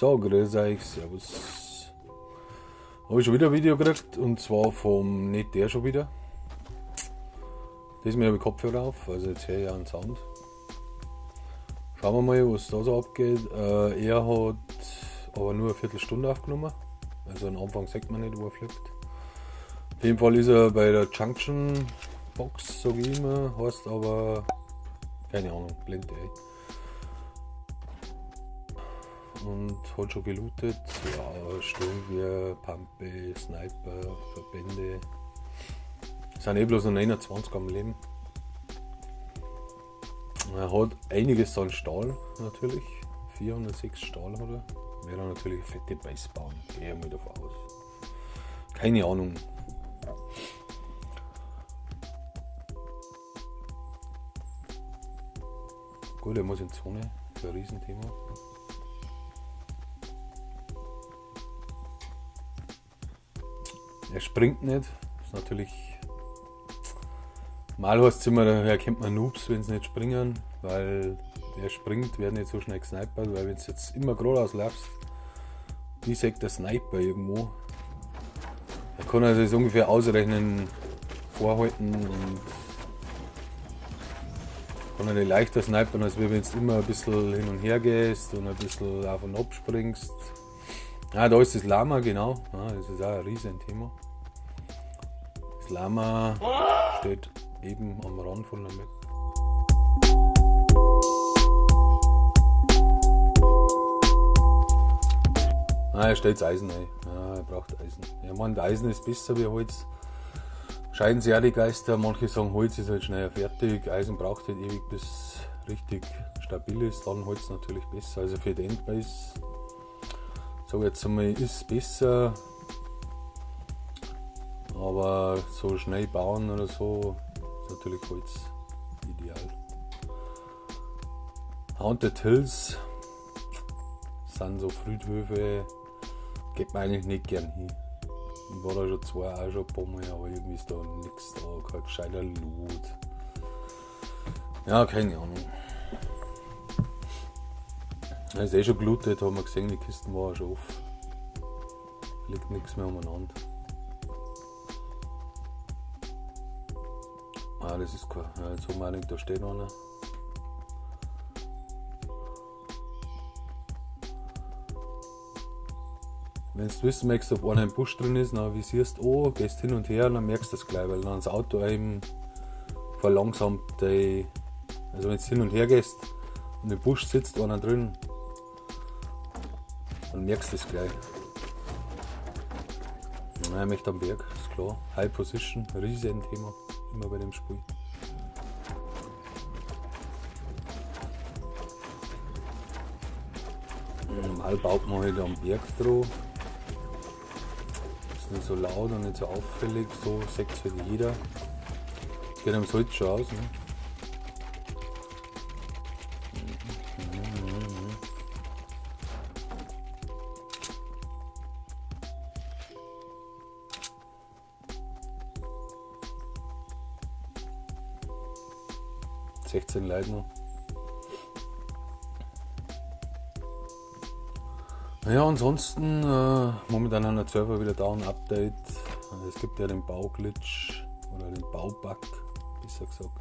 So, grüß euch, servus. Habe ich schon wieder ein Video gekriegt und zwar vom nicht der schon wieder. Diesmal habe ich Kopfhörer auf, also jetzt höre ich auch einen Sound. Schauen wir mal, was da so abgeht. Er hat aber nur eine Viertelstunde aufgenommen. Also am Anfang sieht man nicht, wo er fliegt. Auf jeden Fall ist er bei der Junction Box, sag ich immer, heißt aber, keine Ahnung, blind ey. Und hat schon gelootet, ja, Sturmgewehr, Pampe, Sniper, Verbände. Sind eh bloß noch 29 am Leben. Er hat einiges an Stahl natürlich, 406 Stahl hat er. Wäre natürlich eine fette Base bauen, gehe ich mal davon aus. Keine Ahnung. Gut, er muss in Zone, das ist ein Riesenthema. Er springt nicht, das ist natürlich. Mal heißt es immer, da erkennt man Noobs, wenn sie nicht springen, weil wer springt, wird nicht so schnell gesnipert, weil wenn du jetzt immer geradeaus laufst, wie sagt der Sniper irgendwo. Er kann also das ungefähr ausrechnen, vorhalten und kann er nicht leichter snipern, als wenn du immer ein bisschen hin und her gehst und ein bisschen auf und ab springst. Ah, da ist das Lama, genau. Ah, das ist auch ein Riesenthema. Das Lama steht eben am Rand von der Map. Ah, er stellt Eisen ein. Ah, er braucht Eisen. Er meint, Eisen ist besser wie Holz. Scheiden sich auch die Geister. Manche sagen, Holz ist halt schneller fertig. Eisen braucht halt ewig, bis richtig stabil ist. Dann Holz natürlich besser. Also für die Endbase, sag ich jetzt einmal, ist besser. Aber so schnell bauen oder so ist natürlich Holz ideal. Haunted Hills sind so Friedhöfe, geht man eigentlich nicht gern hin. Ich war da schon zwei, auch schon ein paar Mal, aber irgendwie ist da nichts da, kein gescheiter Loot. Ja, keine Ahnung. Er ist eh schon gelootet, haben wir gesehen, die Kisten waren schon offen. Liegt nichts mehr umeinander. Ah, das ist kein. Ja, jetzt haben wir auch nicht, da steht einer. Wenn du wissen möchtest, ob einer im Busch drin ist, dann visierst du an, gehst hin und her und dann merkst du das gleich, weil dann das Auto eben verlangsamt die. Also wenn du hin und her gehst und im Busch sitzt einer drin, dann merkst du das gleich. Ja, er möchte am Berg, ist klar. High Position, Riesenthema, immer bei dem Spiel. Normal baut man halt am Berg drauf. Ist nicht so laut und nicht so auffällig, so sieht's halt jeder. Jetzt geht ihm Holz schon aus, ne? 16 Leute noch. Naja, ansonsten, momentan haben der Server wieder down, Update. Es gibt ja den Bauglitch oder den Baubug, besser gesagt.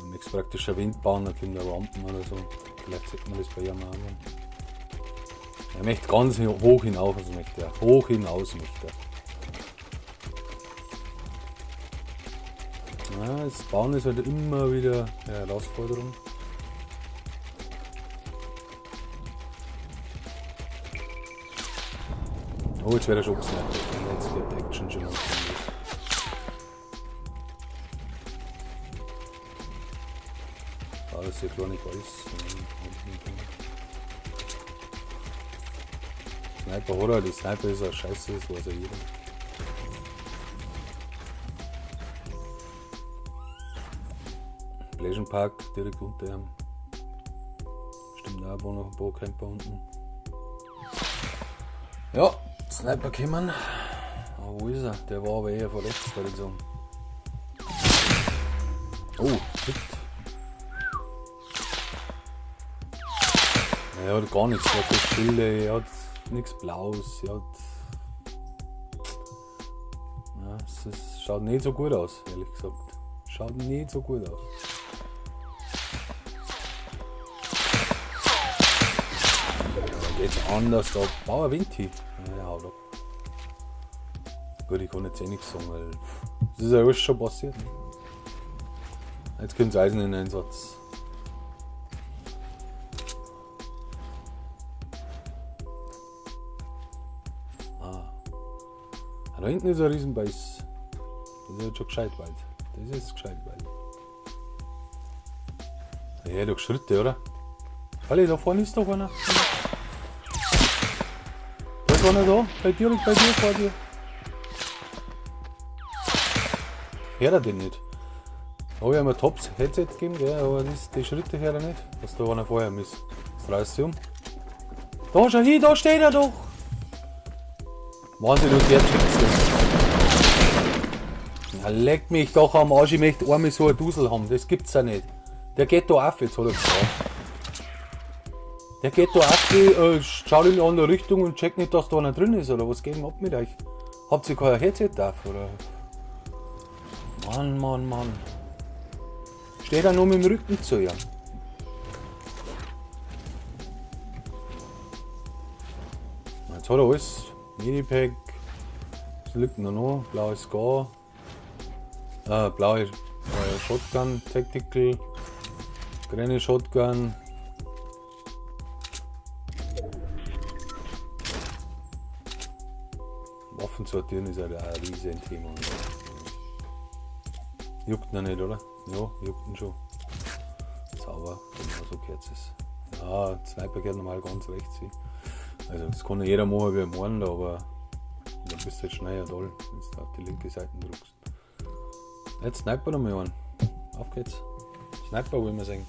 Man möchte praktisch eine Wind bauen, dann kommt der Rampen oder so. Vielleicht sieht man das bei ihm auch mal. Er möchte ganz hoch hinaus, also möchte er. Hoch hinaus möchte er. Ja, das Bauen ist halt immer wieder eine Herausforderung. Oh, jetzt wird er schon gesniped. Jetzt geht die Action schon los. Ah, das ist ja kleine Base. Sniper hat er, die Sniper ist ja scheiße, das weiß ja jeder. Pleasure Park direkt unter ihm. Stimmt auch, wo noch ein paar Camper unten. Ja, Sniper kommen. Aber wo ist er? Der war aber eher verletzt, würde ich sagen. Oh, Hit. Er hat gar nichts, er hat keine Schilde, er hat nichts Blaues, er hat. Ja, es ist, schaut nicht so gut aus, ehrlich gesagt. Schaut nicht so gut aus. Ja, geht's anders da. Bauer Winti. Ja, haut ab. Gut, ich kann jetzt eh nichts sagen, weil das ist ja alles schon passiert. Ne? Jetzt kommt das Eisen in den Einsatz. Ah. Da hinten ist ein Riesenbeiß. Das ist jetzt schon gescheit weit. Das ist gescheit weit. Ja, doch Schritte, oder? Kalle, da vorne ist doch einer. Da ist einer da. Bei dir, bei dir, vor dir. Hört er den nicht? Habe ich einmal Tops Headset gegeben, gell, aber das, die Schritte hört er nicht, was da einer vorher ist. Jetzt reißt sie um. Da, schau hin, da steht er doch! Wahnsinn, und der checkt's nicht. Ja, leck mich doch am Arsch, ich möchte einmal so ein Dusel haben, das gibt's ja nicht. Der geht da auf, jetzt hat er gesagt. Der geht da auf, schaut in die andere Richtung und checkt nicht, dass da einer drin ist, oder was geht denn ab mit euch? Habt ihr kein Headset auf, oder? Mann, Mann, Mann. Steht er nur mit dem Rücken zu ihr. Jetzt hat er alles. Minipack. Was liegt denn da noch? Blaues Scar. Blaue Shotgun, Tactical. Grüne Shotgun. Waffen sortieren ist halt auch ein riesen Thema. Juckt noch nicht, oder? Ja, juckt ihn schon. Sauber, genau so gehört es. Ja, Sniper gehört normal ganz rechts hin. Also das kann ja jeder machen wie er meint, aber dann bist du halt schneller toll, wenn du auf die linke Seite drückst. Jetzt Sniper nochmal an. Auf geht's. Sniper wollen wir sehen.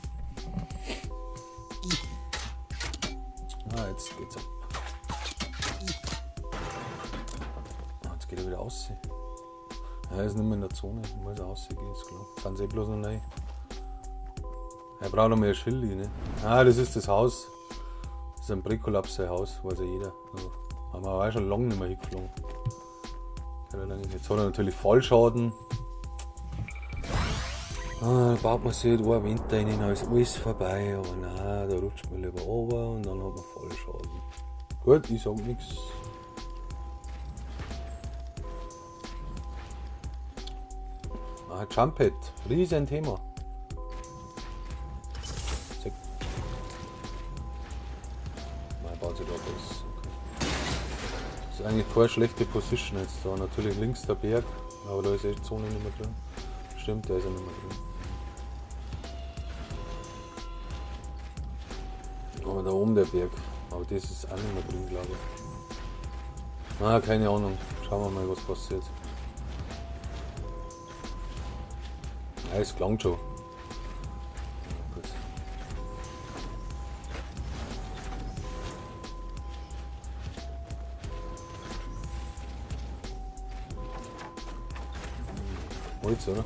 Ah, jetzt geht's ab. Ah, jetzt geht er wieder raus. Ja, er ist nicht mehr in der Zone, muss er rausgehen, ist klar. Sind sie eh bloß noch neu. Er braucht noch mehr Schildi, ne? Ah, das ist das Haus. Das ist ein Präkollaps, sein Haus, weiß ja jeder. Also, haben wir auch schon lange nicht mehr hingeflogen. Jetzt hat er natürlich Fallschaden. Ah, da baut man sich ein Winter rein, dann ist alles vorbei, aber nein, da rutscht man lieber runter und dann hat man Fallschaden. Gut, ich sag nix. Ah, Jumppad, riesen Thema. Man baut sich da das. Okay. Das ist eigentlich keine schlechte Position jetzt da. Natürlich links der Berg, aber da ist eh die Zone nicht mehr drin. Stimmt, der ist ja nicht mehr drin. Aber da oben der Berg, aber das ist auch nicht mehr drin, glaube ich. Ah, keine Ahnung. Schauen wir mal, was passiert. Ja, es klang schon. Ja, gut. Holz, oder?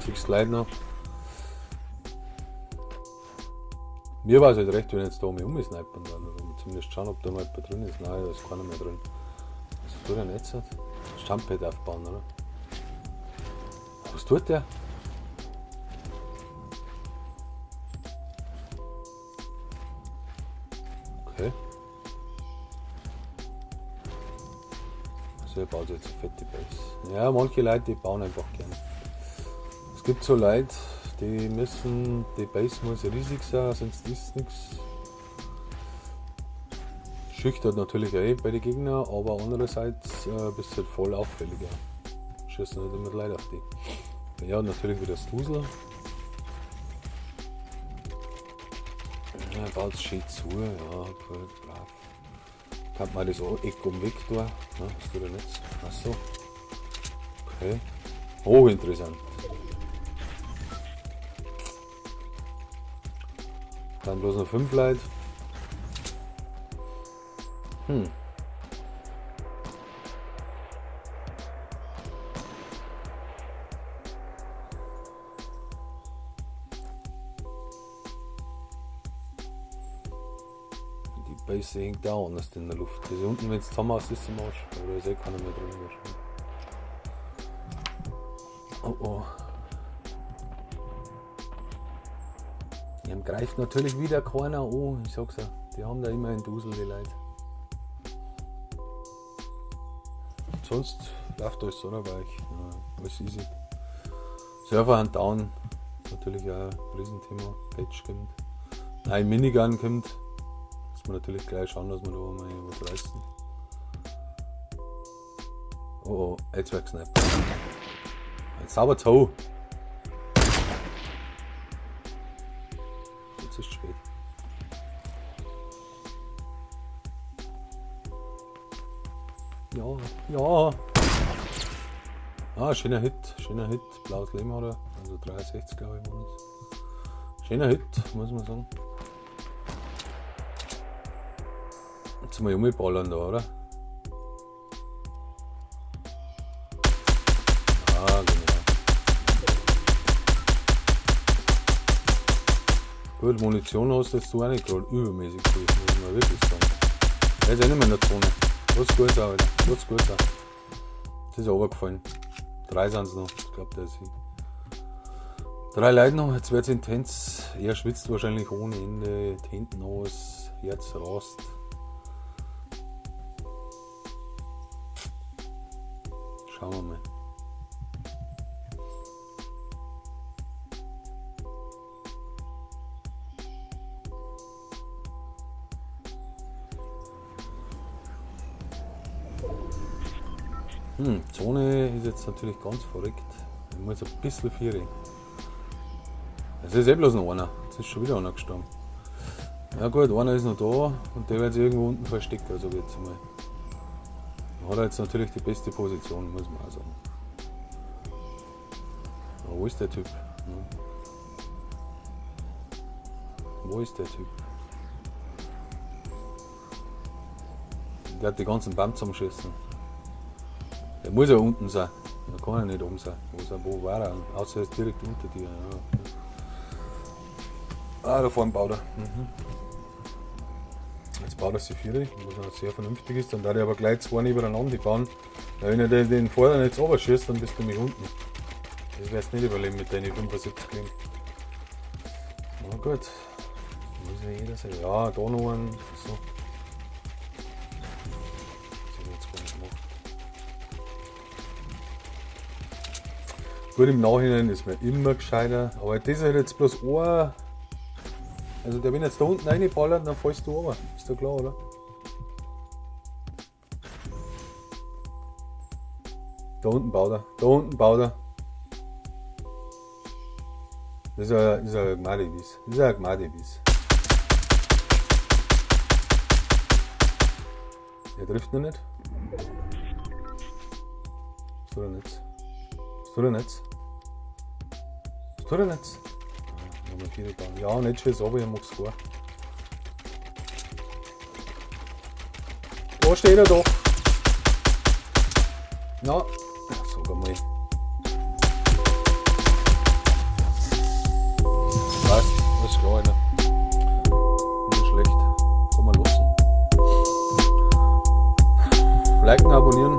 Sechs Leute noch. Mir war es halt recht, wenn ich jetzt da um mich umsnipern dann, oder zumindest schauen, ob da mal jemand drin ist. Nein, da ist keiner mehr drin. Was tut er denn jetzt? Das Jumppad aufbauen, oder? Was tut der? Okay. Also er baut jetzt eine fette Base. Ja, manche Leute, die bauen einfach gern. Es gibt so Leute, die müssen, die Base muss riesig sein, sonst ist nix. Schüchtert natürlich auch bei den Gegnern, aber andererseits bist du halt voll auffälliger. Schießen halt immer Leute auf die. Ja, natürlich wieder das Dusel. Ja, baut schön zu, ja, gut, brav. Kann man das auch Eck um weg tun? Ne, was tut er jetzt? Ach so. Okay. Hochinteressant. Dann bloß noch 5 Leute. Base hängt da anders in der Luft. Also unten, wenn es zusammen ist, ist es im Arsch. Aber da ist eh keiner mehr drin wahrscheinlich. Oh oh. Die greift natürlich wieder keiner an. Ich sag's ja, die haben da immer einen Dusel, die Leute. Sonst läuft alles, oder? Bei euch. Ja, alles easy. Server sind down. Natürlich auch ein Riesenthema. Patch kommt. Nein, Minigun kommt. Muss man natürlich gleich schauen, dass wir da mal was reißen. Oh, oh, jetzt wird gesniped. Jetzt sauber zu. Jetzt ist es spät. Ja, ja. Ah, schöner Hit, schöner Hit. Blaues Leben hat er. Also 63, glaube ich, war das. Schöner Hit, muss man sagen. Jetzt mal umballern da, oder? Ah, genau. Gut, Munition hast du jetzt auch nicht gerade übermäßig viel, muss man wirklich sagen. Er ist eh nicht mehr in der Zone. Was gut, Alter. Was gut. Das ist runtergefallen. 3 sind es noch. Ich glaube, der ist hin. 3 Leute noch, jetzt wird's intens. Er schwitzt wahrscheinlich ohne Ende, die Hände nass, Herz rast. Schauen wir mal. Zone ist jetzt natürlich ganz verrückt. Ich muss ein bisschen vieren. Es ist eh bloß noch einer. Jetzt ist schon wieder einer gestorben. Ja gut, einer ist noch da und der wird sich irgendwo unten verstecken, also jetzt mal. Da hat er jetzt natürlich die beste Position, muss man auch sagen. Aber wo ist der Typ? Wo ist der Typ? Der hat die ganzen Baum zusammengeschissen. Der muss ja unten sein. Der kann ja nicht oben sein. Wo war er? Außer er ist direkt unter dir. Ja. Ah, da vorne baut er. Jetzt baut er sich 4, was auch sehr vernünftig ist. Dann darf ich aber gleich 2 nebeneinander die bauen. Weil wenn er den vorderen jetzt runterschießt, dann bist du nämlich unten. Das wirst du nicht überleben mit deinen 75 Leben. Na gut. Muss ja jeder sein. Ja, da noch einen. So. Das hab ich jetzt gar nicht gemacht. Gut, im Nachhinein ist mir immer gescheiter. Aber das ist halt jetzt bloß ein. Also der, wenn jetzt da unten reinballert, dann fällst du runter. Ist doch klar, oder? Da unten baut er. Da unten baut er. Das ist ein Gmadibis. Das ist ein Gmadibis. Der trifft noch nicht. Was tut er nicht? Was tut er nicht? Was tut er nicht? Ah, nochmal 4 bauen. Ja, nicht schön, aber ich mag's vor. Da steht er doch. Na, sag einmal. Passt, alles klar, Alter. Nicht schlecht. Kann man lassen. Liken, abonnieren.